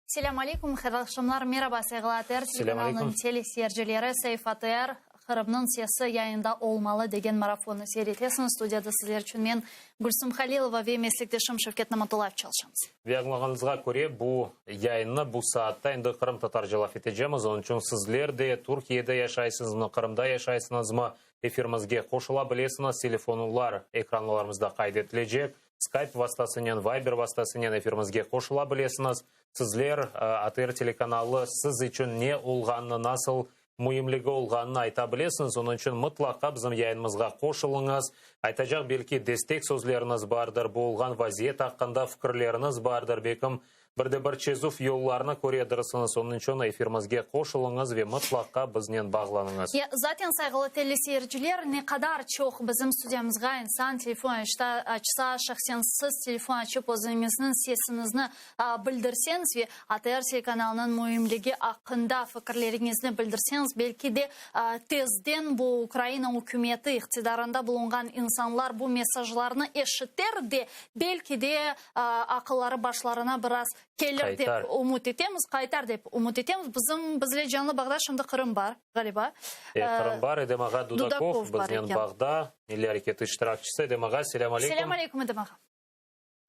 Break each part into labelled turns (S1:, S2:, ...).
S1: Selâm aleykum, hayırlı aqşamlar, meraba, sayğılı ATR telekanalınıñ teleseyircileri, Saif ATR, Qırımnıñ sesi yayında olmalı degen marafonnı seyir etesiñiz. Studiyada sizler içün men, Gülsüm Halilova ve meslekdeşim Şevket Namatullayev çalışamız.
S2: Ve añlağanıñızğa köre, bu yayınnı bu saatta endi qırımtatarca laf etecemiz. Onıñ içün sizler de Türkiyede yaşaysıñızmı, Qırımda yaşaysıñızmı, efirimizge qoşula bilesiñiz. Telefonlar ekranlarımızda qayd etilecek. Skype vastasınen, Viber vastasınen efirimizge qoşula bilesiñiz. Sizler, ATR telekanalı siz içün ne olğanını, nasıl müimligi olğanını ayta bilesiñiz. Onıñ içün mıtlaqa bizim yayınımızğa qoşulıñız. Aytacaq belki destek sözleriñiz bardır, bu olğan vaziyet aqqında fikirleriñiz bardır, belkim Bir de bir çezüv yollarını köredirsiñiz, onıñ içün efirimizge qoşulıñız ve mıtlaqa biznen bağlanıñız.
S1: Ya, zaten, sayğılı teleseyirciler, ne qadar çoq bizim studiyamızğa insan telefon açsa, şahsen siz telefon açıp özüñizniñ sesiñizni bildirseñiz ve ATR telekanalınıñ müimligi aqqında fikirleriñizni bildirseñiz, belki de tezden bu Ukraina ükümeti iqtidarında bulunğan insanlar bu mesajlarnı eşiter de, belki de, Aqılları başlarına biraz kelir dep ümüt etemiz, qaytar dep ümüt etemiz. Bizim bizle canlı bağda şimdi Qırım bar, ğaliba.
S2: Qırım bar, Edem ağa Dudakov biznen bağda, Milliy areketi iştirakçisi. Edem ağa, selâm aleyküm.
S1: Selâm aleyküm, Edem ağa.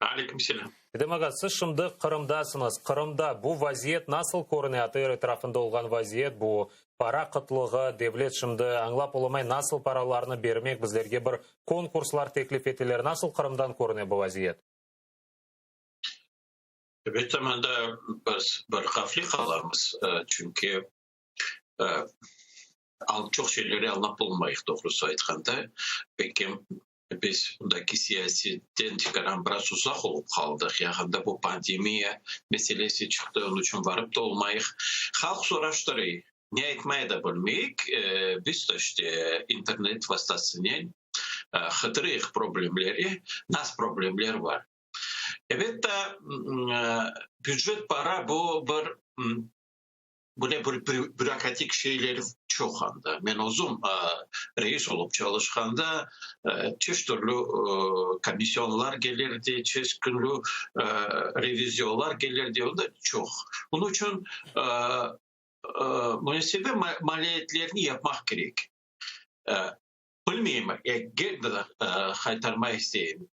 S3: Aleyküm selâm.
S2: Edem ağa, siz şimdi Qırımdasıñız. Qırımda bu vaziyet nasıl körüne, ATR etrafında olğan vaziyet, bu para qıtlığı, devlet şimdi añlap olamay, nasıl paralarnı bermek, bizlerge bir konkurslar teklif eteler. Nasıl Qırımdan körüne bu vaziyet?
S3: Elbette, mında biz bir qafli qalamız, çünki çoq şeyleri añlap olmayıq, doğrusı aytqanda. Belki biz mındaki siyasetten tikaran biraz uzaq olıp qaldıq, yaqında bu pandemiya meselesi çıqtı, onıñ içün barıp da olmayıq. Halq soraştırıy, ne aytmaya da bilmeyik, biz de işte internet vastasınen qıdırıyıq problemleri, nas problemler bar. Elbette, bücet para bu bir böyle bir bürokratik şeyler çoq anda. Men özüm reis olıp çalışqanda çeşit türlü komisyonlar kelirdi, çeşit türlü revizionlar kelirdi, o da çoq. Onıñ içün müessese maliyetlerini yapmaq kerek. Bilmeyim, qaytarmaq isteyim.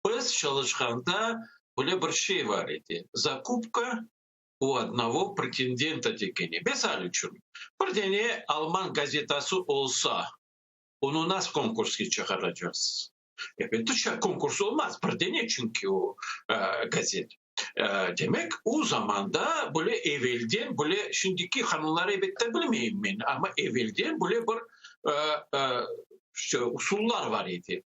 S3: Biz çalışqanda böyle bir şey bar edi, zakupka u odnogo pretendenta degeni. Misal içün, bir dene alman gazetası olsa, onı nasıl konkursqa çıqaracaqsız? Elbette, konkurs olmaz, bir dene çünki o gazet. Demek, o zamanda böyle evelden, böyle şimdiki qanunları elbette bilmeyim men, amma evelden böyle bir usullar bar edi.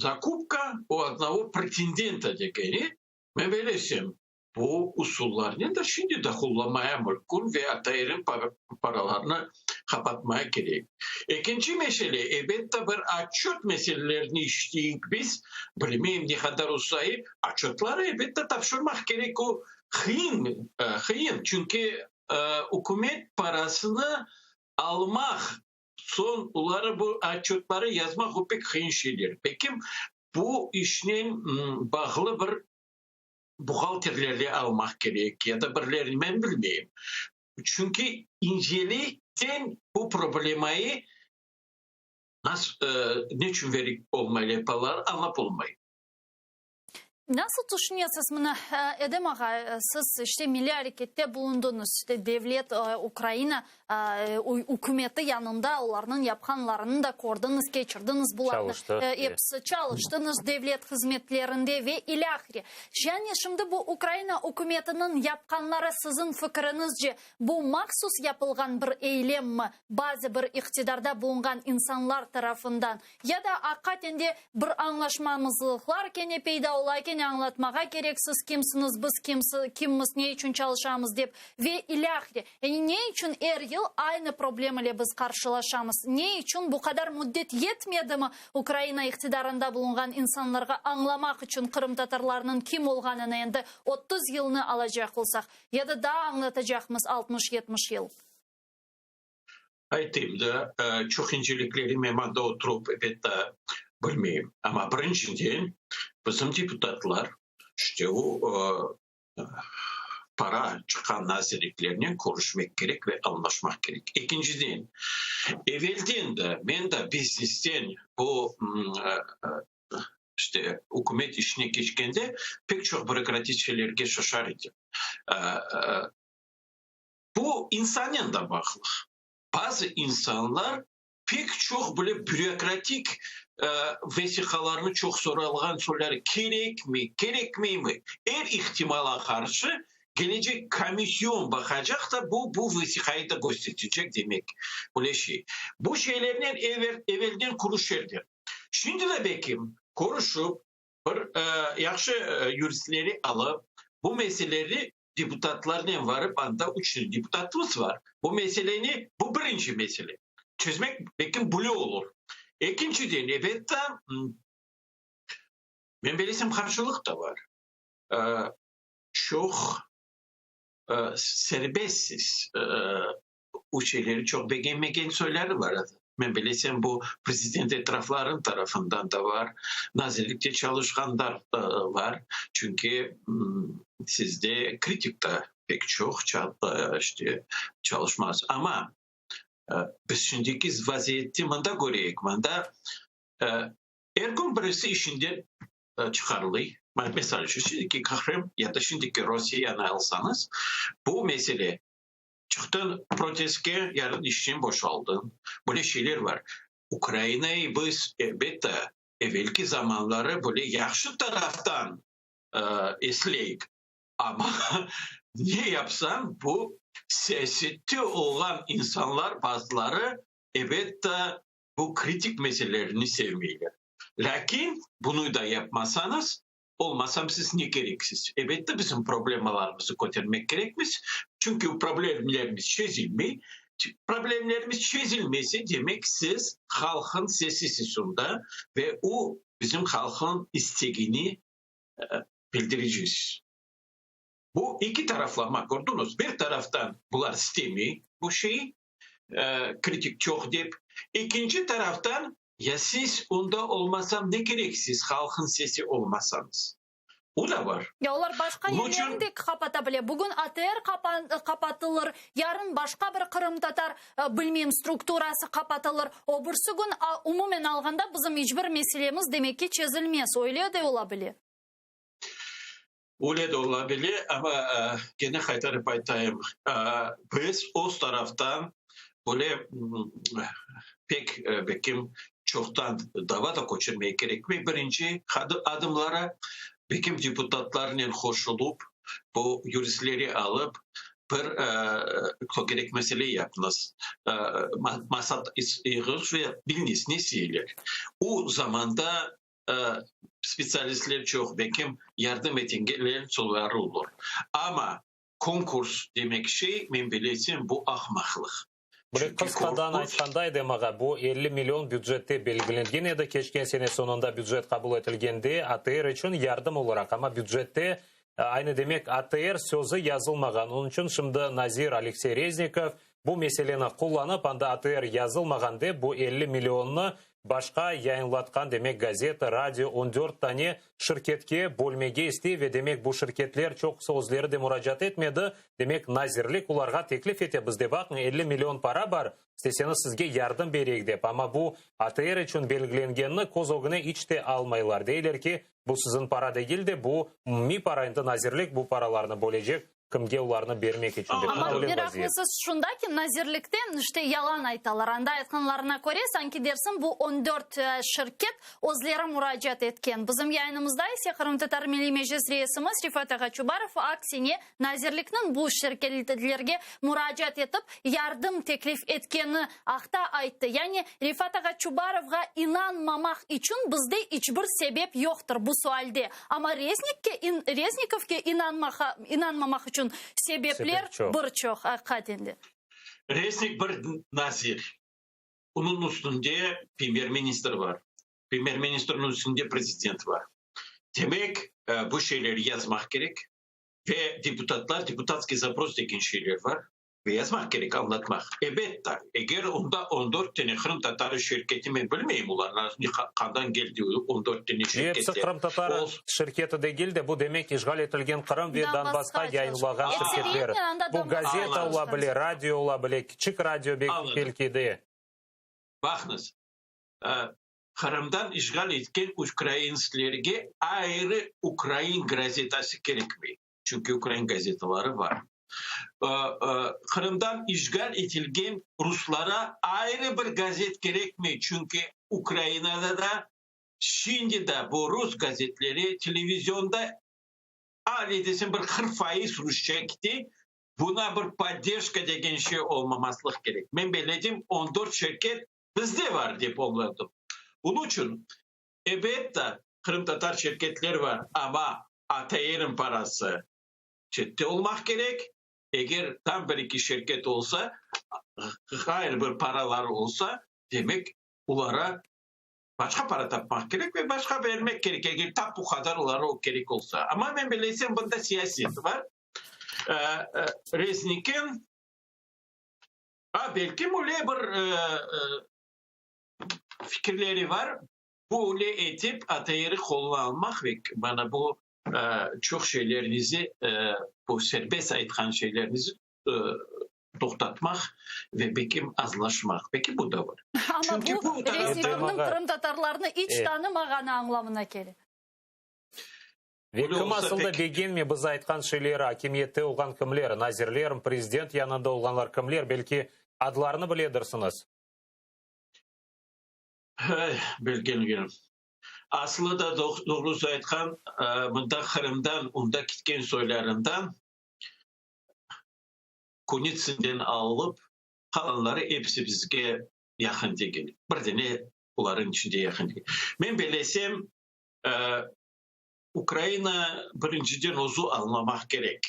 S3: Zakupka u odnogo pretendenta degeni, men belesem, Bu usullarnen de şimdi de qullanmaya mümkün ve ATR-niñ paralarını qapatmaya kerek. Ekinci mesele, elbette, bir otçöt meselelerini işleyik biz, bilmeyim ne qadar uzayıp, otçötları, elbette, tapşırmaq kerek, o qıyın, qıyın, çünki ükümet parasını almaq, soñ oları bu otçötları yazmaq, o pek qıyın şeyler. Peki, bu işnen bağlı bir buhgalterlerle almaq kerek ya da birilerini, men bilmeyim. Çünki incelikten bu problemayı nasıl, neçün verip olmay yapalar, añlap olmay.
S1: Nasıl tüşünesiz mına, Edem ağa, siz işte milliy arekette bulundıñız, işte devlet, Ukraina ükümeti yanında olarnıñ yapqanlarını da kördiñiz, keçirdiñiz bularnı, episi çalıştıñız devlet hızmetlerinde ve ilâhre. Yani şimdi bu Ukraina ükümetiniñ yapqanları siziñ fikiriñizce bu mahsus yapılğan bir eylemmi bazı bir iqtidarda bulunğan insanlar tarafından Ya da aqiqaten de bir añlaşmamızlıqlar kene peyda ola, kene añlatmağa kerek, siz kimsiñiz, biz kimmiz, ne içün çalışamız dep ve ilâhre. Yani ne içün er yıl aynı problem ile biz qarşılaşamız? Ne içün bu qadar müddet yetmedimi Ukraina iqtidarında bulunğan insanlarğa añlamaq içün qırımtatarlarnıñ kim olğanını endi 30 yılnı alacaq olsaq, ya da daa añlatacaqmız altmış-yetmiş yıl?
S3: Aytayım da, çoq incelikleri men mında oturıp, elbette, bilmeyim. Amma birinciden, bizim deputatlar, işte o, Para çıqqan nazirliklernen körüşmek kerek ve añlaşmaq kerek. Ekinciden, evelden de men de biznesten bu işte ükümet işine keçkende pek çoq bürokratik şeylerge şaşar edim. Bu insannen de bağlı. Bazı insanlar pek çoq böyle bürokratik vesiqalarnı çoq soralğan soyları kerekmi, kerekmeymi, er ihtimala qarşı kelecek komisyon baqacaq da bu bu vesiqayı da köstertecek demek böyle şey. Bu şeylernen evelden körüşerler. Şimdi de belki körüşip bir yahşı yuristleri alıp bu meseleleri deputatlarnen varıp, anda üç deputatımız var, bu meseleni, bu birinci mesele, çezmek belki böyle olur. Ekinciden, elbette, men bilesem, qarşılıq da var. Çoq serbestsiz o şeyleri çoq begenmegen soyları bar. Men bilesem, bu prezident etraflarınıñ tarafından da bar, nazirlikte çalışqanlar da bar. Çünki sizde kritik da pek çoq, işte, çalışmaz. Amma biz şimdiki vaziyette mında köreyik, mında er kün birisi işinden çıqarılıy. Misal içün, şimdiki Qırım ya da şimdiki Rosiyeni alsañız, bu mesele Çıqtıñ protestke, yarın işten boşaldıñ. Böyle şeyler bar. Ukrainayı biz, elbette, evelki zamanları böyle yahşı taraftan esleyik. Amma ne yapsañ, bu siyasette olğan insanlar bazıları, elbette, bu kritik meselelerini sevmeyler. Lâkin bunı da yapmasañız, Olmasam siz ne kereksiz? Elbette bizim problemalarımızı kötermek kerekmiz, çünki o problemlerimiz çezilmey. Problemlerimiz çezilmese, demek siz halqın sesisiz onda ve o bizim halqın istegini bildiricisiz. Bu eki taraflama, kördiñiz, bir taraftan bular istemey bu şeyi, kritik çoq dep, ekinci taraftan Ya siz onda olmasam ne kerek siz halqın sesi olmasanız? O da bar.
S1: Ya olar başqa yerlerni de qapata bile. Bugün ATR qapatılır, yarın başqa bir qırımtatar, bilmeyim, strukturası qapatılır. O birsi kün, umumen alğanda, bizim iç bir meselemiz, demek ki, çezilmez. Öyle de ola bile.
S3: Öyle de ola bile, amma kene qaytarıp aytayım, biz öz taraftan böyle pek belkim çoqtan dava da köçürmege kerekmey, birinci adımlara belkim deputatlarnen qoşulıp, bu yuristleri alıp, bir kerek mesele yapıñız, masa yığıñız ve biliñiz ne isteyler. O zamanda spetsialistler çoq, belkim yardım etengeler çoları olur. Amma konkurs demek şey, men bilesem, bu ahmaqlıq.
S2: Bir qısqadan aytqanda, Edem ağa, bu 50 million bücette belgilengen edi, keçken sene soñunda bücet qabul etilgende ATR içün yardım olaraq, amma bücette aynı demek ATR sözü yazılmağan, onıñ içün şimdi nazir Aleksey Reznikov Bu meseleni qullanıp, anda ATR yazılmağan dep, bu 50 millionnı başqa yayınlatqan, demek, gazeta, radio, on dört tane şirketke bölmege istey ve, demek, bu şirketler çoqusı özleri de muracaat etmedi, demek, nazirlik olarğa teklif ete, bizde baqıñ, 50 million para bar, isteseñiz sizge yardım bereyik dep, amma bu ATR içün belgilengenini köz ögüne iç te almaylar, deyler ki, bu siziñ para degil de, bu umumiy para, endi nazirlik bu paralarnı bölecek, Kimge olarnı bermek içün dep.
S1: Amma meraqlısı şunda ki, nazirlikten işte yalan aytalar. Anda aytqanlarına köre, sanki dersiñ bu on dört şirket özleri muracaat etken. Bizim yayınımızda ise Qırımtatar Milliy Meclis reisimiz Refat ağa Çubarov aksine nazirlikniñ bu şirketlerge muracaat etip yardım teklif etkeni aqta ayttı. Yani Refat ağa Çubarovğa inanmamaq içün bizde iç bir sebep yoqtır bu sualde. Amma Reznikke, Reznikovke inanmağa, inanmamaq içün sebepler
S2: Sebep çoq.
S1: bir çoq, aqiqaten de.
S3: Reznik bir nazir. Onıñ üstünde premyer-ministr bar. Premyer-ministrniñ üstünde prezident bar. Demek, bu şeyleri yazmaq kerek ve deputatlar, deputatskiy zapros degen şeyler bar. Ve yazmaq kerek, añlatmaq. Ebet, eger onda on dört tane qırımtatarı şirketi, men bilmeyim olar qandan keldi on dört tane şirketler.
S2: Episi qırımtatar şirketi degil de, bu demek işğal etilgen Qırım ve Donbassqa yayınlağan şirketler. Bu gazeta ola bile, radio ola bile, kiçik radio belki de.
S3: Baqıñız, Qırımdan işğal etken ukrainsklerge ayrı ukrain gazetası kerekmey. Çünki ukrain gazetaları bar. Qırımdan işğal etilgen ruslara ayrı bir gazet kerekmey, çünki Ukrainada da şimdi de bu rus gazetleri televizionda ale desem bir 40% rusça kete, buna bir podderjka degen şey olmamaslıq kerek. Men beledim, 14 şirket bizde bar dep añladım. Bunıñ içün Ebet, qırımtatar şirketler bar, amma ATRniñ parası çette olmaq kerek. Eger tam bir-eki şirket olsa, ğayrı bir paraları olsa, demek, olara başqa para tapmaq kerek ve başqa bermek kerek, eger tap bu qadar olara o kerek olsa. Amma men bilesem, bunda siyaset bar. Reznikin, a, belkim öyle bir fikirleri bar, böyle etip ATRi qoluna almaq ve mana bu çoq şeylernizi, bu serbest aytqan şeylernizi toqtatmaq ve belkim azlaşmaq. Belki bu da bar.
S1: Amma bu Reznikovnıñ qırımtatarlarnı iç tanımağanı añlamına kele.
S2: Ve kim asıl da begenmey biz aytqan şeyleri, akimiyette olğan kimler, nazirler, prezident yanında olğanlar kimler, belki adlarını biledirsiñiz?
S3: Bilgengim. Aslı da doğrusı aytqan, mında Qırımdan onda ketken soylarından Kunitsinden alıp qalanları episi bizge yaqın degil. Bir dene olarnıñ içinde yaqın degil. Men belesem, Ukraina birinciden özü añlamaq kerek.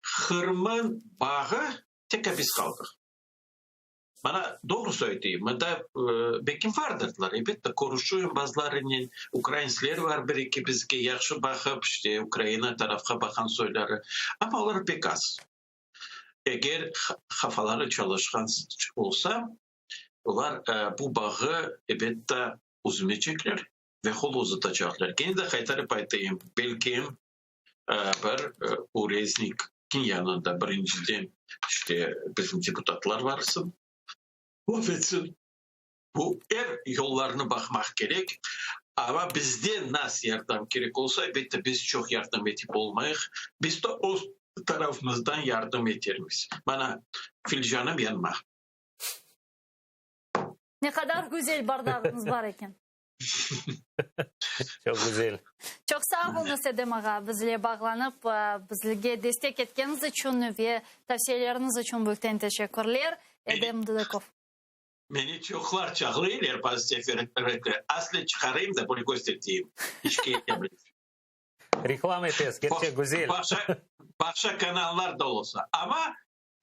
S3: Qırımın bağı tek biz qaldıq. Mana doğrusı aytayım, mında belki vardırlar, elbette, körüşüyim bazılarınen, ukrainsler var bir-eki bizge yahşı baqıp, işte, Ukraina tarafqa baqan soyları, amma olar pek az. Eger qafaları çalışqan olsa, olar bu bağı, elbette, üzmeycekler ve qol uzatacaqlar. Kene de qaytarıp aytayım, belki bir bu Reznikniñ yanında birinciden işte bizim deputatlar varsın, laf etsin. Bu er yollarnı baqmaq kerek. Amma bizden nasıl yardım kerek olsa, elbette, biz çoq yardım etip olmayıq. Biz de öz tarafımızdan yardım etermiz. Mana, filcanım yanıma.
S1: Ne qadar güzel bardağıñız bar eken.
S2: Çoq güzel.
S1: Çoq sağ oluñız, Edem ağa, bizle bağlanıp, bizge destek etkeniñiz içün ve tavsiyeleriñiz içün büyükten teşekkürler. Edem Dudakov.
S3: Meni çoqlar çağırıylar bazı sefer, aslı çıqarayım da, bunı kösterteyim. İşke
S2: Reklama etesiz, kerçek güzel.
S3: Başqa kanallar da olsa. Amma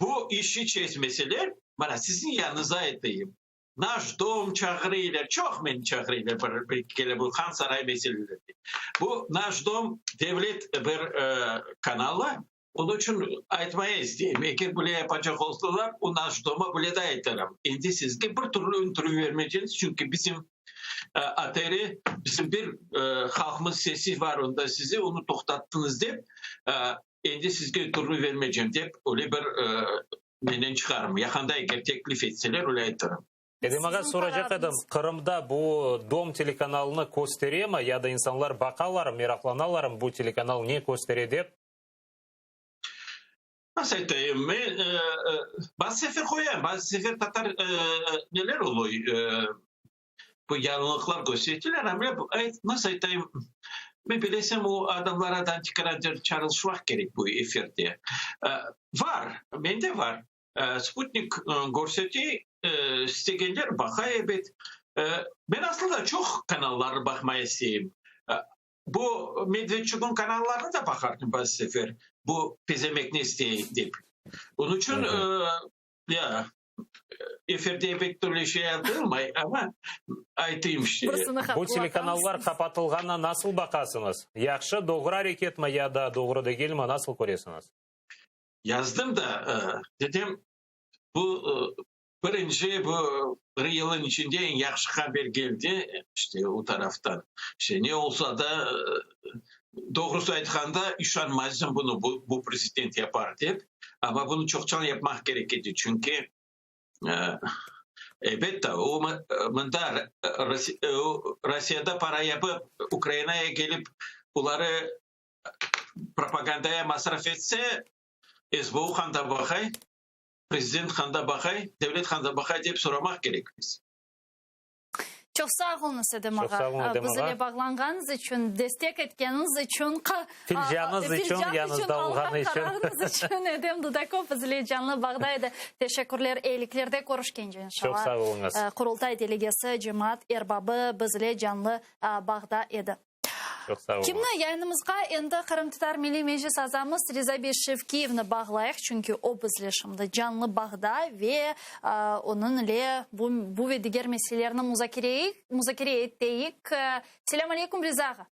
S3: bu işi çezmeseler, mana siziñ yanıñıza aytayım, Naş dom çağırıylar, çoq meni çağırıylar bir, bir kere bu Han saray meselelerinde. Bu Naş dom devlet bir kanalı, onıñ içün aytmaya isteyim, eger böyle yapacaq olsalar, o Naş doma böyle de aytarım, endi sizge bir türlü intervyu vermeycemiz, çünki bizim ATR, bizim bir halqımız sesi var onda, sizi onı toqtattıñız dep, endi sizge intervyu vermeycem dep, öyle bir Menden çıqarım. Yaqında eger teklif etseler, öyle aytırım.
S2: Edem ağa,
S1: Siziñ
S2: soracaq edim,
S1: qararıñız.
S2: Qırımda bu Dom telekanalını kösteremi ya da insanlar baqalarmı, meraqlanalarmı bu telekanal ne köstere dep?
S3: Nasıl aytayım, men bazı sefer qoyam, bazı sefer tatar neler oluy, bu yañılıqlar köstertiler, amma nasıl aytayım, men bilesem, o adamlardan tekrar çağrılışmaq kerek bu efirde. Var, mende var. Sputnik körsete, istegenler baqa, ebet. Men aslında çoq kanallarnı baqmaya isteyim. Bu Medvedçuknıñ kanallarını da baqardım bazı sefer, bu pezemek ne istey dep. Onıñ içün Ya, efirde pek türlü şey aytılmay, amma aytayım işte.
S2: Bu telekanallar qapatılğanına nasıl baqasıñız? Yahşı, doğru areketmi ya da doğru degilmi, nasıl köresiñiz?
S3: Yazdım da, dedim, bu birinci, bu bir yılın içinde eñ yahşı haber keldi, işte, o taraftan. İşte, ne olsa da, doğrusı aytqanda, işanmazdım bunı bu prezident yapar dep, amma bunı çoqtan yapmaq kerek edi, çünki, elbette, o mında, Rossiyada para yapıp, Ukrainaya kelip, oları propagandaya masraf etse, SBU qanda baqay, prezident qanda baqay, devlet qanda baqay dep soramaq kerekmiz.
S1: Çoq sağ oluñız, Edem ağa, biz ile bağlanğanıñız içün, destek etkeniñiz içün,
S2: Filcanıñız içün, yanıñızda olğanı içün.
S1: Qararıñız içün Edem Dudakov biz ile canlı bağda edi. Teşekkürler, eyiliklerde körüşkence inşallah.
S2: Çoq sağ oluñız.
S1: Qurultay delegesi, cemaat erbabı biz ile canlı bağda edi.
S2: Çoq sağ oluñız.
S1: Kimni yayınımızğa endi Qırımtatar Milliy Meclis azamız Riza bey Şevkiyevni bağlayıq, çünki o bizle şimdi canlı bağda ve onıñ ile bu, bu ve diger meselelerni muzakere eteyik. Selâm aleyküm, Riza ağa.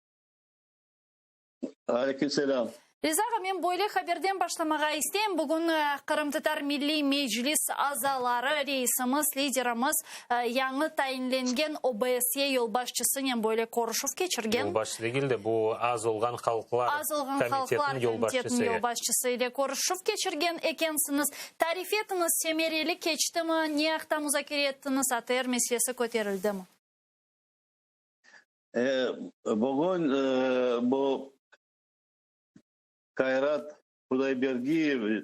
S4: Aleyküm selâm.
S1: Riza ağa, men böyle haberden başlamağa isteyim. Bugün Qırımtatar Milliy Meclis azaları, reisimiz, liderimiz yañı tayinlengen OBSE yolbaşçısınen böyle körüşüv keçirgen.
S2: Yolbaşçı degil de, bu Az olğan halqlar
S1: Az olğan halqlar komitetiniñ yolbaşçısı ile körüşüv keçirgen ekensiñiz. Tarif etiñiz, semereli keçtimi, ne aqta muzakere ettiñiz, ATR meselesi köterildimi?
S4: Bugün bu Kayrat Kudaybergiyev,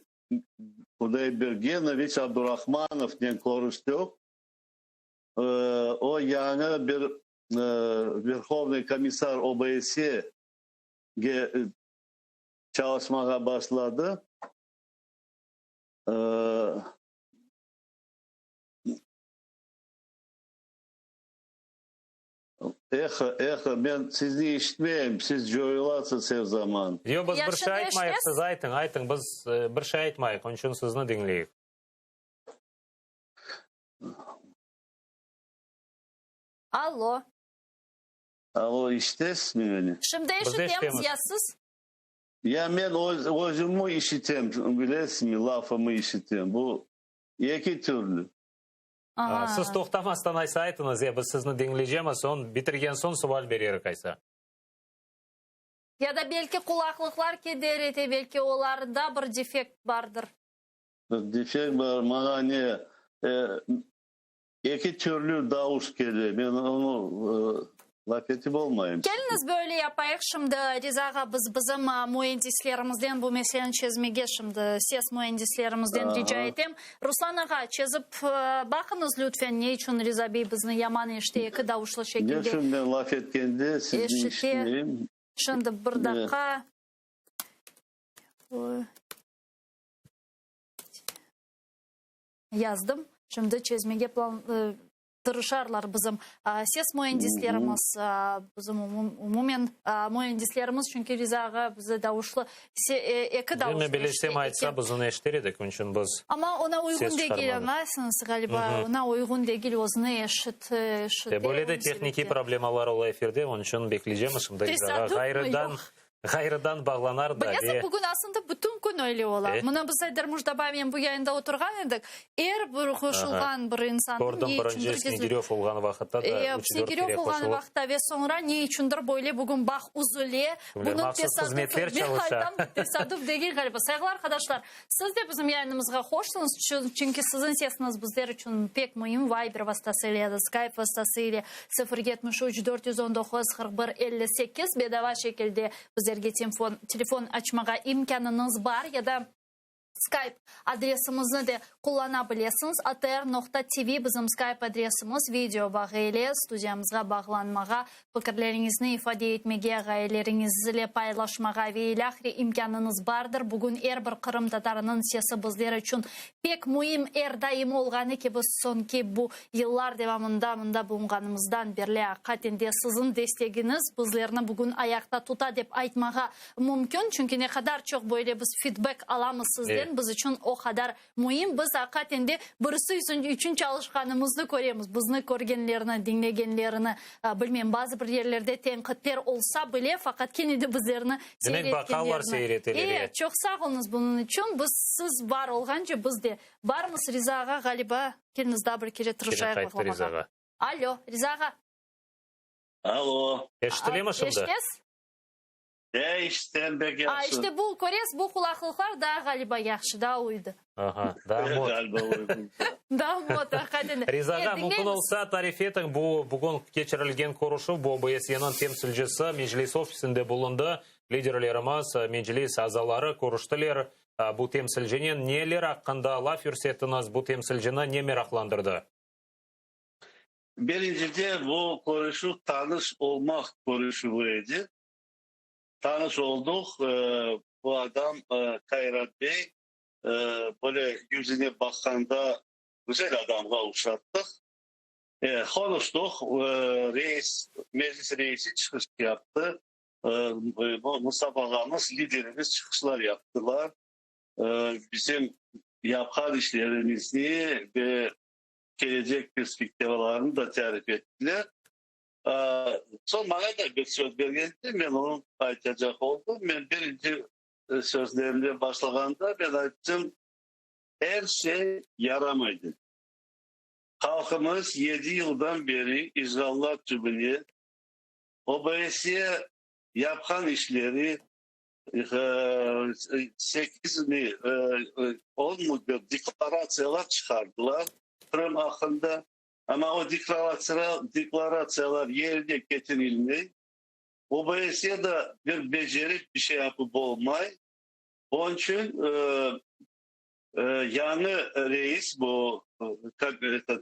S4: Kudaybergenoviç Abdurahmanovnen körüştik. O, yañı bir Verhovnıy komissar OBSE-ge çalışmağa başladı. Eho, eho, men sizni işitmeyim, siz coyulasız er zaman.
S2: Yoq, biz
S1: Ya
S2: bir şey
S1: şimdi
S2: aytmayıq,
S1: eşitesiz?
S2: siz aytıñ, aytıñ, biz bir şey aytmayıq, onıñ içün sizni diñleyik.
S1: Allo.
S4: Allo, işitesizmi meni?
S1: Şimdi
S2: Biz
S1: eşitemiz,
S2: eşitemiz.
S1: ya siz?
S4: Ya men öz, özümi işitem, bilesizmi, lafımı işitem, bu eki türlü.
S1: Aha.
S2: Siz toqtamastan aysa aytıñız, e, biz sizni diñleycemiz, soñ bitirgen soñ sual bererik aysa.
S1: Ya da belki qulaqlıqlar keder ete, belki olarda bir defekt bardır.
S4: Bir defekt bar, maña ne, e, eki türlü davuş kele, men onı Laf etip olmayım.
S1: Keliñiz böyle yapayıq şimdi, Riza ağa, biz bizim müendislerimizden bu meseleni çezmege şimdi ses müendislerimizden rica etem. Ruslan ağa, çezip baqıñız lütfen, ne içün Riza bey bizni yaman eşite, eki davuşlı şekilde
S4: Ne içün men laf etkende sizni eşitmeyim?
S1: Şimdi bir daqqa. Yazdım. Şimdi çezmege plan tırışarlar bizim ses müendislerimiz, bizim umumen müendislerimiz, çünki Riza ağa bizi davuşlı, eki davuşlı
S2: Men bilesem aytsa, biz onı eşiter edik, onıñ içün biz
S1: Amma ona uyğun degil, añlaysıñız, ğaliba, ona uyğun degil, özüni eşit, eşite.
S2: Böyle de tehnikiy problemalar ola efirde, onıñ içün bekleycemiz şimdi Riza ağa ğayrıdan Ğayrıdan bağlanar da ve.
S1: Bilesiñ, bugün aslında bütün kün öyle ola. Mına biz Ayder Mujdabaynen bu yayında oturğan edik. Er bir qoşulğan bir insannıñ
S2: Kördim,
S1: ne içündir
S2: birinci
S1: gizli.
S2: Snegiryov olğan vaqıtta da üç-dört
S1: Snegiryov
S2: kere
S1: olğan
S2: qoşulıp.
S1: vaqıtta ve soñra ne içündir böyle bugün bağ üzüle.
S2: Bunıñ mahsus hızmetler çalışa.
S1: Men aytam, tesadüf degil ğaliba. Sayğılı arqadaşlar, Siz de bizim yayınımızğa hoşsıñız, çünki siziñ sesiñiz bizler içün pek müim. Viber vastası ile ya da Skype vastası ile 0 73 419 41 58 bedava şekilde bizlerge telefon açmağa imkânıñız bar ya da Skype adresimizni de qullana bilesiñiz. Atr noqta TV bizim Skype adresimiz. Video bağı ile studiyamızğa bağlanmağa Fikirleriñizni ifade etmege, ğayeleriñiz ile paylaşmağa ve ilâhre imkânıñız bardır. Bugün er bir qırımtatarınıñ sesi bizler içün pek müim, er daim olğanı kibi soñki bu yıllar devamında mında bulunğanımızdan berli aqiqaten de siziñ destegiñiz bizlerni bugün ayaqta tuta dep aytmağa mümkün. Çünki ne qadar çoq böyle biz fidbek alamız sizden. yerinden biz içün o qadar müim. Biz aqiqaten de birisi içün çalışqanımıznı köremiz, bizni körgenlerini, diñlegenlerini. Bilmem, bazı bir yerlerde tenqitler olsa bile, faqat kene de bizlerni
S2: Demek, baqalar,
S1: seyretkenlerini.
S2: seyir eteler,
S1: E, çoq sağ oluñız bunıñ içün. Biz siz bar olğance biz de barmız. Riza ağa, ğaliba, keliñiz daa bir kere
S2: Kene
S1: tırışayıq
S2: qayttı
S1: bağlamağa.
S2: Riza ağa.
S1: Alo, Riza ağa.
S4: Alo.
S2: Eşitilemi şimdi?
S1: Eşitesiz?
S4: E, işitem pek
S1: A,
S4: yahşı.
S1: işte bu, köresiz, bu qulaqlıqlar daa ğaliba yahşı, daa uydı.
S2: Aha, daa mod.
S4: Ğaliba uydı.
S1: Daa mod, aqiqaten de.
S2: Riza
S1: E,
S2: ağa, mümkün
S1: diñleymiz.
S2: olsa, tarif etiñ, bu bugün keçirilgen körüşüv, bu OBSYeniñ temsilcisi Meclis ofisinde bulundı, liderlerimiz, Meclis azaları körüştiler. Bu temsilcinen neler aqqında laf yürsettiñiz, bu temsilcini ne meraqlandırdı?
S4: Birincide, bu körüşüv tanış olmaq körüşüvi edi. Tanış olduq, bu adam Kayrat bey, böyle yüzüne baqqanda güzel adamğa oşattıq. Qonuştıq, reis, meclis reisi çıqış yaptı, Mustafa ağamız, liderimiz çıqışlar yaptılar. Bizim yapqan işlerimizni ve kelecek perspektivalarını da tarif ettiler. Soñ maña da bir söz bergen edi, men onı aytacaq oldım. Men birinci sözlerimde başlağanda men ayttım, er şey yaramay dedim. Halqımız yedi yıldan beri işğallar tübüne, OBSE yapqan işleri, sekizmi, onmu bir deklaratsiyalar çıqardılar Qırım aqqında, amma o deklaratsiyalar yerine ketirilmey. OBSE da bir becerip bir şey yapıp olmay. Onıñ içün yañı reis, bu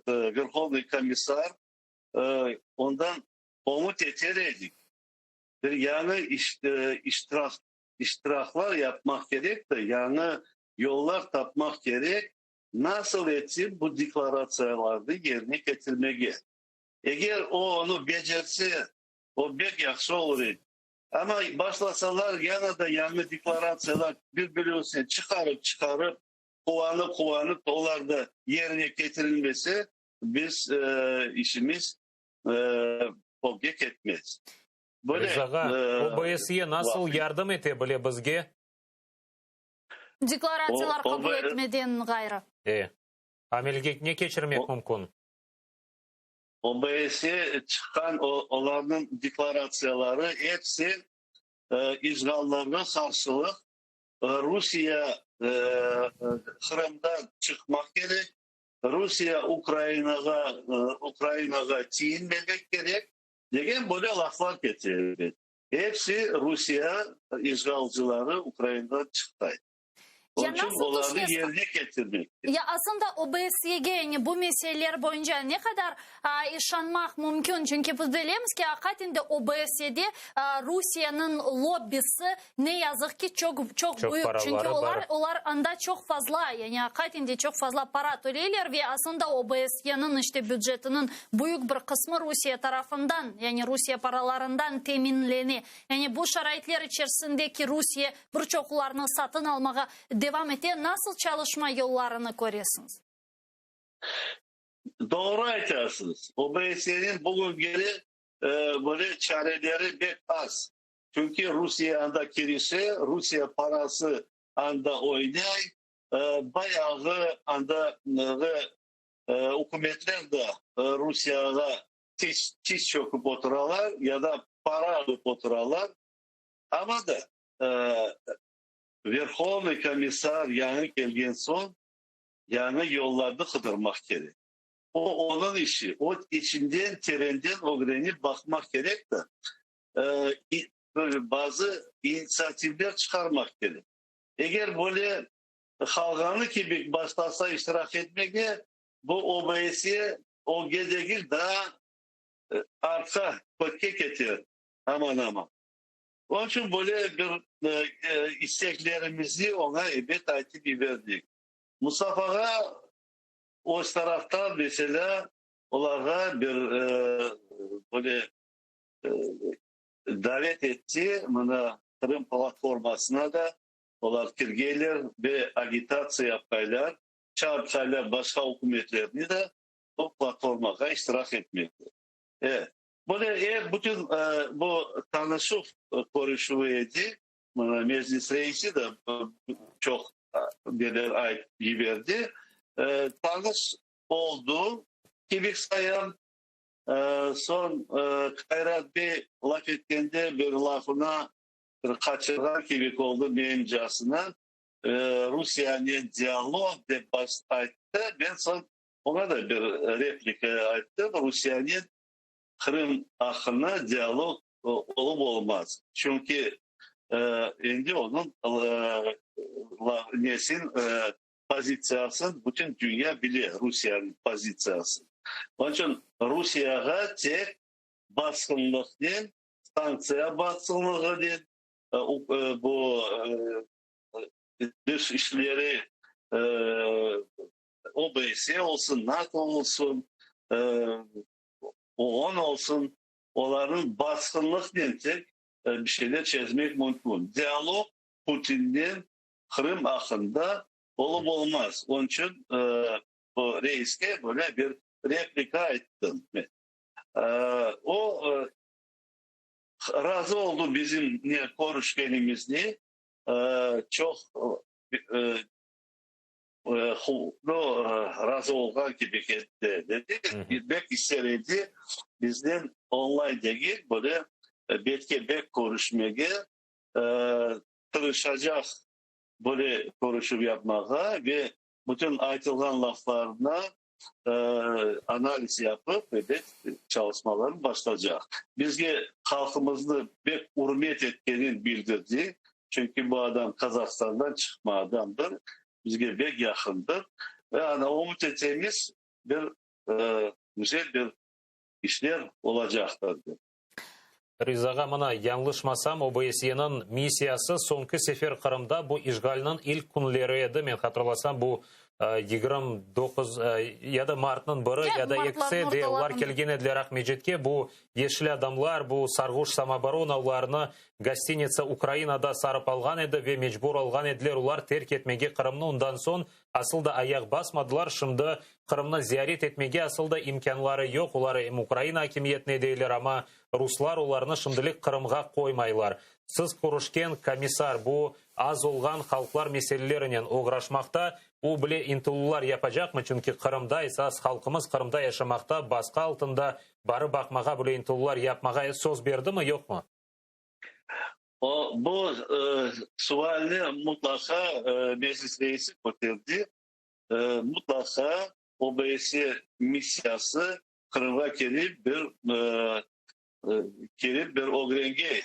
S4: Verhovnıy komissar, ondan ümüt eter edik. Bir yañı iştiraqlar yapmaq kerek de, yañı yollar tapmaq kerek, nasıl etip bu deklaratsiyalarnı yerine ketirmege. Eger o onı becerse, o bek yahşı olur edi. Amma başlasalar, yana da yañı deklaratsiyalar bir-birisi çıqarıp-çıqarıp, quvanıp-quvanıp, olar da yerine ketirilmese, biz işimiz ögge ketmez.
S2: Böyle, Riza ağa, OBSE nasıl yardım ete bile bizge?
S1: Deklaratsiyalar qabul etmeden ğayrı.
S2: E, amelge ne keçirmek mümkün?
S4: OBSE çıqqan olarnıñ deklaratsiyaları episi işğallarğa qarşılıq, Rusiye Qırımdan çıqmaq kerek, Rusiye Ukrainağa Ukrainağa tiyinmemek kerek degen böyle laflar kete elbet. Episi Rusiye işğalcıları Ukrainadan çıqtay.
S1: Ya
S4: Onıñ içün
S1: nasıl
S4: olarnı
S1: tüşünesiñ?
S4: yerine ketirmek kerek.
S1: Ya aslında OBSYege, yani bu meseleler boyunca ne qadar işanmaq mümkün? Çünki biz bilemiz ki, aqiqaten de OBSYede Rusiyeniñ lobbisi ne yazıq ki, çoq, çoq
S2: Çoq
S1: büyük. Çünki
S2: paraları
S1: olar,
S2: bar.
S1: olar anda çoq fazla, yani aqiqaten de çoq fazla para töleyler ve aslında OBSYeniñ işte bücetiniñ büyük bir qısmı Rusiye tarafından, yani Rusiye paralarından teminlene. Yani bu şaraitler içerisindeki Rusiye bir çoqlarını satın almağa devam ete, nasıl çalışma yollarını köresiñiz?
S4: Doğru aytasıñız. OBSYeniñ bugüngeri böyle çareleri pek az. Çünki Rusiye anda kirişe, Rusiye parası anda oynay, bayağı anda ükümetler de Rusiyağa tiz çöküp oturalar ya da para alıp oturalar. Amma da Verhovnıy komissar yañı kelgen soñ yañı yollarnı qıdırmaq kerek. O, onıñ işi. O, içinden, terenden ögrenip baqmaq kerek de, böyle bazı initsiativler çıqarmaq kerek. Eger böyle qalğanı kibi başlasa iştirak etmege, bu OBSE ögge degil, daa artqa, kötke keter aman-aman. Onıñ içün böyle bir isteklerimizni oña ebet aytıp yiberdik. Mustafağa öz taraftan, meselâ, olarğa bir böyle davet etti, mına, Qırım platformasına da. Olar kirgeyler ve agitatsiya yapqaylar, çağırtqaylar başqa ükümetlerni de bu platformağa iştirak etmekte. E, böyle er bütün bu tanışuv körüşüvi edi. Mına Meclis reisi de çoq neler aytıp yiberdi. Tanış oldu kibi sayam. Soñ Kayrat bey laf etkende bir lafına bir qaçırğan kibi oldı menimcasına. Rusiyanen dialog dep ayttı. Men soñ oña da bir replika ayttım, Rusiyanen Qırım aqqında dialog olıp olmaz. Çünki endi onıñ nesin, pozitsiyasın bütün dünya bile, Rusiyeniñ pozitsiyasın. Onıñ içün Rusiyağa tek basqınlıqnen, sanktsiya basqınlığınen, bu dış işleri OBSE olsun, NATO olsun, OON olsun, olarnıñ basqınlıqnen tek bir şeyler çezmek mümkün. Dialog Putinnen Qırım aqqında olıp olmaz. Onıñ içün bu reiske böyle bir replika ayttım men. O, razı oldı bizimle körüşkenimizni, çoq razı olğan kibi ketti, dedi. Bek ister edi biznen onlayn degil, böyle betke-bet körüşmege, tırışacaq böyle körüşüv yapmağa ve bütün aytılğan laflarına analiz yapıp, ebet, çalışmalarını başlacaq. Bizge halqımıznı bek ürmet etkenini bildirdi, çünki bu adam Qazahstandan çıqma adamdır, bizge bek yaqındır ve ana ümüt etemiz, bir güzel bir işler olacaqtır, dep.
S2: Riza ağa, mına, yañlışmasam, OBSYeniñ missiyası soñki sefer Qırımda bu işğalniñ ilk künleri edi, men hatırlasam, bu 29 ya da martnıñ biri, ya da ekisi de olar kelgen ediler Aqmescitke, bu yeşil adamlar, bu sarğuş samooborona olarnı gostinitsa Ukrainada sarıp alğan edi ve mecbur olğan ediler olar terk etmege Qırımnı, ondan soñ asıl da ayaq basmadılar, şimdi Qırımnı ziyaret etmege asıl da imkânları yoq, olar em Ukraina akimiyetine deyler, amma ruslar olarnı şimdilik Qırımğa qoymaylar. Siz körüşken komissar bu az olğan halqlar meselelerinen oğraşmaqta, o bile ıntıluvlar yapacaqmı, çünki Qırımda esas halqımız Qırımda yaşamaqta, basqı altında, barıp baqmağa bile ıntıluvlar yapmağa söz berdimi, yoqmı?
S4: O, bu sualni mutlaqa Meclis reisi köterdi. Mutlaqa OBSE missiyası Qırımğa kelip bir kelip bir ögrenge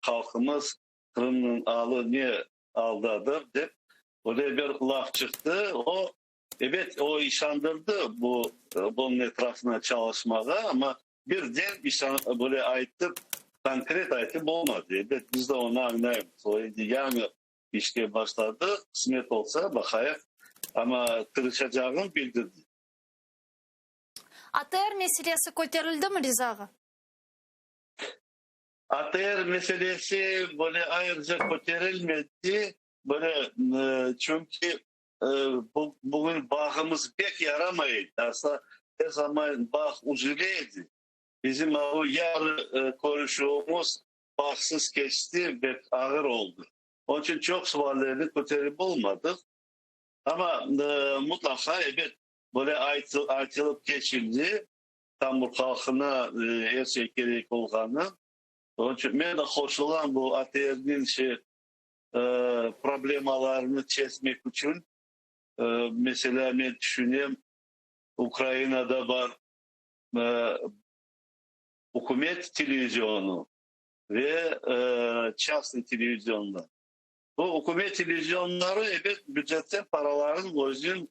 S4: halqımız Qırımnıñ alı ne aldadır dep öyle bir laf çıqtı. O, ebet, o işandırdı bu bunıñ etrafına çalışmağa, amma birden işan böyle aytıp, konkret aytıp olmadı. Ebet, biz de onı añlaymız. O endi yañı İşke başladı, qısmet olsa, baqayıq, amma tırışacağını bildirdi.
S1: ATR meselesi köterildimi, Riza ağa?
S4: ATR meselesi böyle ayrıca köterilmedi, böyle, çünki bugün bağımız pek yaramay edi, asla er zaman bağ üzüle edi. Bizim o yarı körüşüvimiz Bağsız keçti, bek ağır oldı. Onıñ içün çoq suallerni köterip olmadıq. Amma mutlaqa, ebet, böyle aytılıp keçildi, tamır halqına er şey kerek olğanı. Onıñ içün men de qoşulam bu ATRniñ şey problemalarını çezmek içün. Meselâ, men tüşünem, Ukrainada bar Ükümet televizionı ve çastnıy televizionlar. Bu ükümet televizionları, ebet, bücetten paraların özüniñ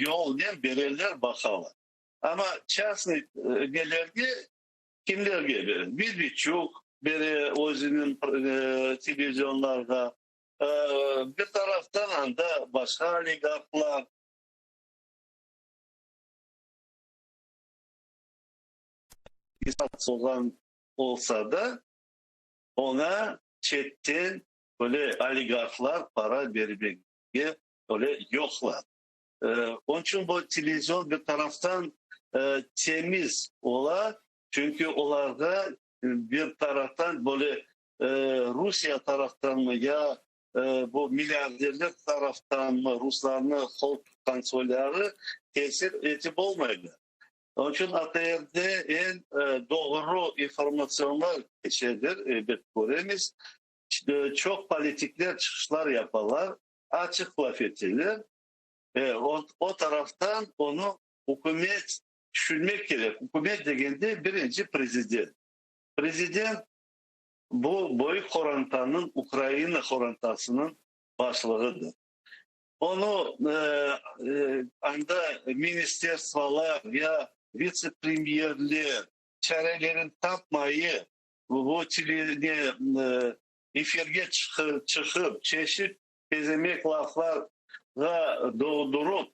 S4: yolunen bereler, baqalar. Amma çastnıy nelerge, kimlerge bere? Medvedçuk bere özüniñ televizionlarğa, bir taraftan anda başqa oligarhlar. İsat olğan olsa da, oña çetten. Böyle oligarhlar para bermege öyle yoqlar. Onıñ içün bu televizion bir taraftan temiz ola, çünki olarğa bir taraftan böyle Rusiye taraftanmı ya bu milliarderler taraftanmı ruslarnı qol tutqan soyları tesir etip olmaylar. Onıñ içün ATRde eñ doğru informatsionlar keçedir, elbet köremiz. Çoq politikler çıqışlar yapalar, açıq laf eteler. O taraftan onı ükümet tüşünmek kerek. Ükümet degende birinci prezident. Prezident bu büyük qorantanıñ, Ukraina qorantasınıñ başlığıdır. Onı anda ministerstvolar ya vitse-premyerler çarelerini tapmayıp, bu tele, efirge çıqıp, çeşit pezemek laflarğa doğdurıp,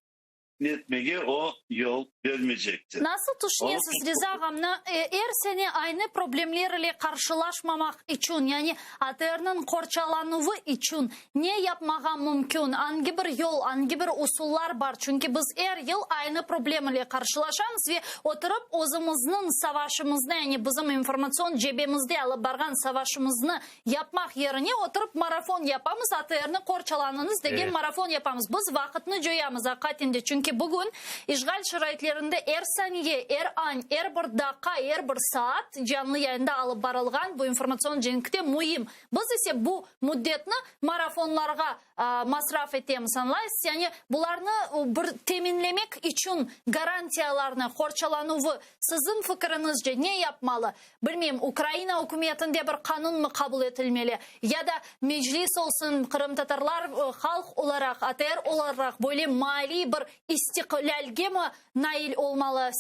S4: netmege o yol bermeycektir.
S1: Nasıl tüşünesiz, Riza ağam, er sene aynı problemler ile qarşılaşmamaq içün, yani ATRniñ qorçalanuvı içün ne yapmağa mümkün, angi bir yol, angi bir usullar bar? Çünki biz er yıl aynı problem ile qarşılaşamız ve oturıp özümizniñ savaşımıznı, yani bizim informatsion cebemizde alıp barğan savaşımıznı Yapmaq yerine oturıp marafon yapamız, ATRni qorçalanıñız degen marafon yapamız. Biz vaqıtnı coyamız aqiqaten de, çünki bugün işğal şaraitlerinde er saniye, er an, er bir daqqa, er bir saat canlı yayında alıp barılğan bu informatsion cenkte müim. Biz ise bu müddetni marafonlarğa masraf etemiz, añlaysız? Yani bularnı bir teminlemek içün garantiyalarnı, qorçalanuvı, siziñ fikiriñizce ne yapmalı? Bilmeyim, Ukraina ükümetinde bir qanunmı qabul etilmeli, ya da Meclis olsun, qırımtatarlar halq olaraq, ATR olaraq böyle maliy bir istiqlâlgemi nail olmalı,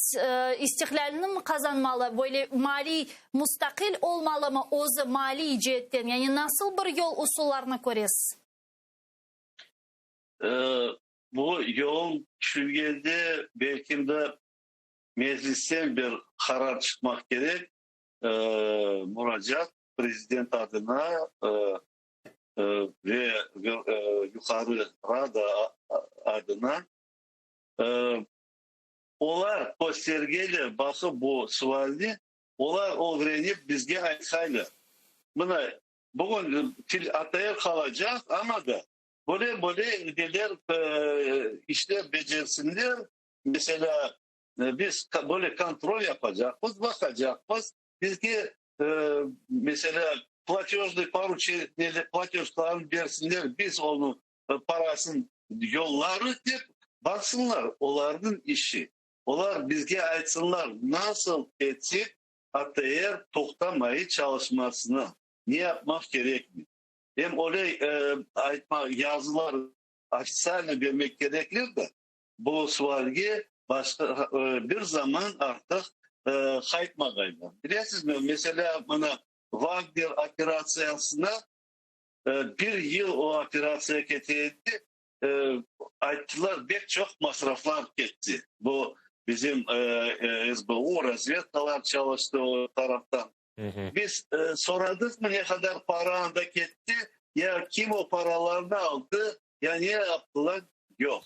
S1: istiqlâlnimi qazanmalı, böyle maliy mustaqil olmalımı özü maliy ceetten, yani nasıl bir yol, usullarnı köresiz?
S4: Bu yol tüşüngende, belkim de, Meclisten bir qarar çıqmaq kerek, muracaat prezident adına ve Yuqarı Rada adına. Olar köstergenler, baqıp bu sualni, olar ögrenip bizge aytqanlar. Mına, bugün ATR qalacaq, amma da böyle-böyle neler işler becersinler, Meselâ, biz böyle kontrol yapacaqmız, baqacaqmız, bizge, meselâ, platejnıy poruçeniye, platejlarnı bersinler, biz onıñ parasını yollarıq dep, baqsınlar, olarnıñ işi. Olar bizge aytsınlar, nasıl etsek ATR toqtamayı çalışmasını, ne yapmaq kerekmi. Em öyle aytma, yazılar ofitsialno bermek kerekler de, Bu sualge başqa bir zaman artıq qaytmağaylar. Bilesizmi, meselâ, mına Vagner operatsiyasına bir yıl o operatsiya kete edi, ayttılar, bek çoq masraflar ketti. Bu bizim SBU, razvedkalar çalıştı o taraftan. Biz soradıqmı, ne qadar para anda ketti, ya kim o paralarnı aldı, ya ne yaptılar? Yoq.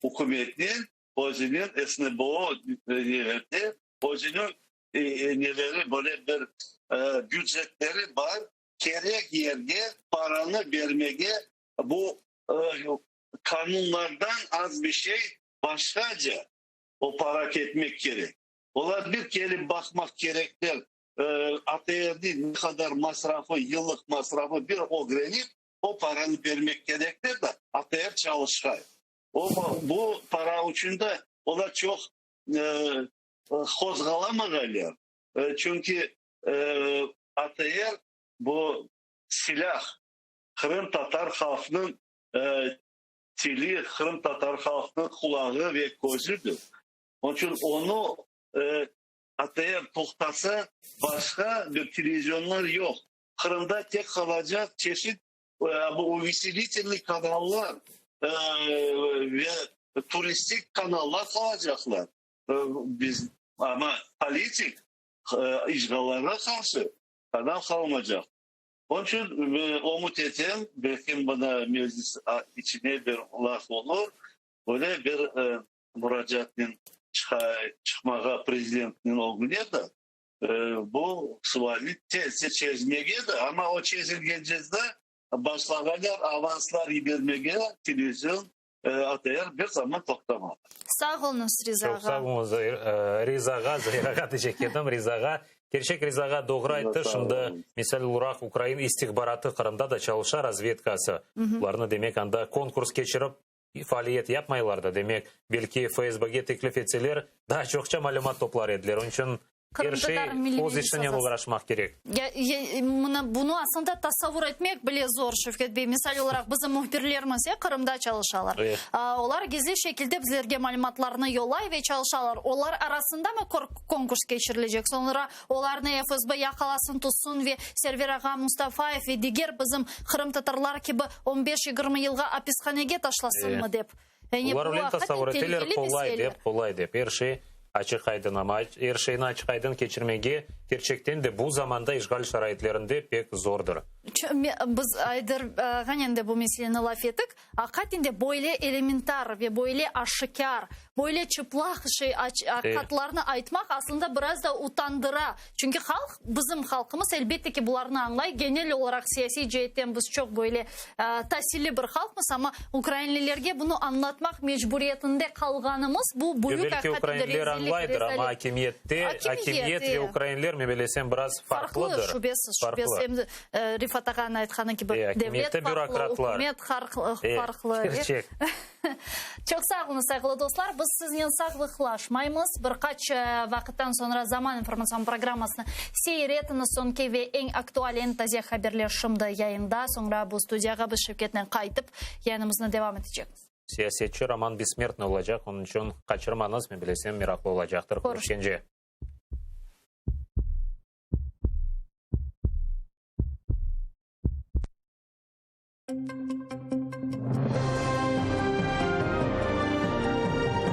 S4: Ükümetnen özüniñ SNBO nelerde özüniñ neleri böyle bir bücetleri bar, kerek yerge paranı bermege bu qanunlardan az bir şey başqaca o para ketmek kerek. Olar bir kelip baqmaq kerekler, ATRniñ ne qadar masrafı, yıllıq masrafı bir ögrenip, O paranı bermek kerekler de, ATR çalışqay. O, bu para içün de olar çoq qozğalamağaylar, çünki ATR bu silâh, qırımtatar halqnıñ tili, qırımtatar halqnıñ qulağı ve közüdir. Onıñ içün onı ATR toqtasa, başqa bir televizionlar yoq. Qırımda tek qalacaq çeşit bu uveselitelnıy kanallar ve turistik kanallar qalacaqlar. Biz, amma politik işğallarğa qarşı kanal qalmacaq. Onıñ içün ümüt etem, belkim mına meclis içine bir laf olur, böyle bir muracaatnen çıqmağa prezidentniñ ögüne de, bu sualni tezce çezmege de, amma o çezilgence de başlağanlar avanslar yibermege televizion ATR bir zaman toqtamadı.
S1: Sağ oluñız, Riza ağa.
S2: Çoq sağ oluñız, Riza ağa, Zair ağa diycek edim, Riza ağa. Kerçek Riza ağa doğru ayttı, şimdi, misal olaraq, ukrain istihbaratı Qırımda da çalışa, razvedkası. Olarnı, demek, anda konkurs keçirip, faaliyet yapmaylar da, demek, belki FSBge teklif etseler, daa çoqça malümat toplar ediler. Onıñ içün er şey öz işinen oğraşmaq kerek.
S1: Mına bunı aslında tasavvur etmek bile zor, Şevket bey. Misal olaraq, bizim mühbirlerimiz Qırımda çalışalar. Olar gizli şekilde bizlerge malümatlarnı yollay ve çalışalar. Olar arasındamı konkurs keçirilecek? Soñra olarnı FSB yaqalasın, tutsun ve Server ağa Mustafayev ve diger bizim qırımtatarlar kibi on beş-yigirmi yılğa apishanege taşlasınmı dep.
S2: Yani Olar öyle tasavvur eteler, qolay dep, qolay dep. Er şey açıq-aydın, amma er şeyni açıq-aydın keçirmege kerçekten de bu zamanda işğal şaraitlerinde pek zordır.
S1: Biz Ayder ağanen de bu meseleni laf ettik. Aqiqaten de böyle elementar ve böyle aşikâr, böyle çıplaq şey, aqiqatlarnı aytmaq aslında biraz da utandıra. Çünki halq, bizim halqımız, elbette ki, bularnı añlay. Genel olaraq siyasiy ceetten biz çoq böyle tasilli bir halqmız, amma ukrainlilerge bunı añlatmaq mecburiyetinde qalğanımız, bu büyük
S2: Belki ukrainliler añlaydır, amma akimiyette, akimiyet ve ukrainliler, men bilesem, biraz farqlıdır.
S1: Farqlı, şübesiz, şübesiz. Em de Refat ağanıñ aytqanı kibi, devlet farqlı, ükümet farqlı.
S2: Kerçek.
S1: Çoq sağ oluñız, sayğılı dostlar. Biz siznen sağlıqlaşmaymız. Bir qaç vaqıttan soñra Zaman informatsion programmasını seyir etiñiz. Soñki ve eñ aktual, eñ taze haberler şimdi yayında. Soñra bu studiyağa biz Şevketnen qaytıp, yayınımıznı devam etecekmiz.
S2: Siyasetçi Roman Bessmertnıy olacaq, onıñ içün qaçırmañız, men bilesem, meraqlı olacaqtır. Körüşkence.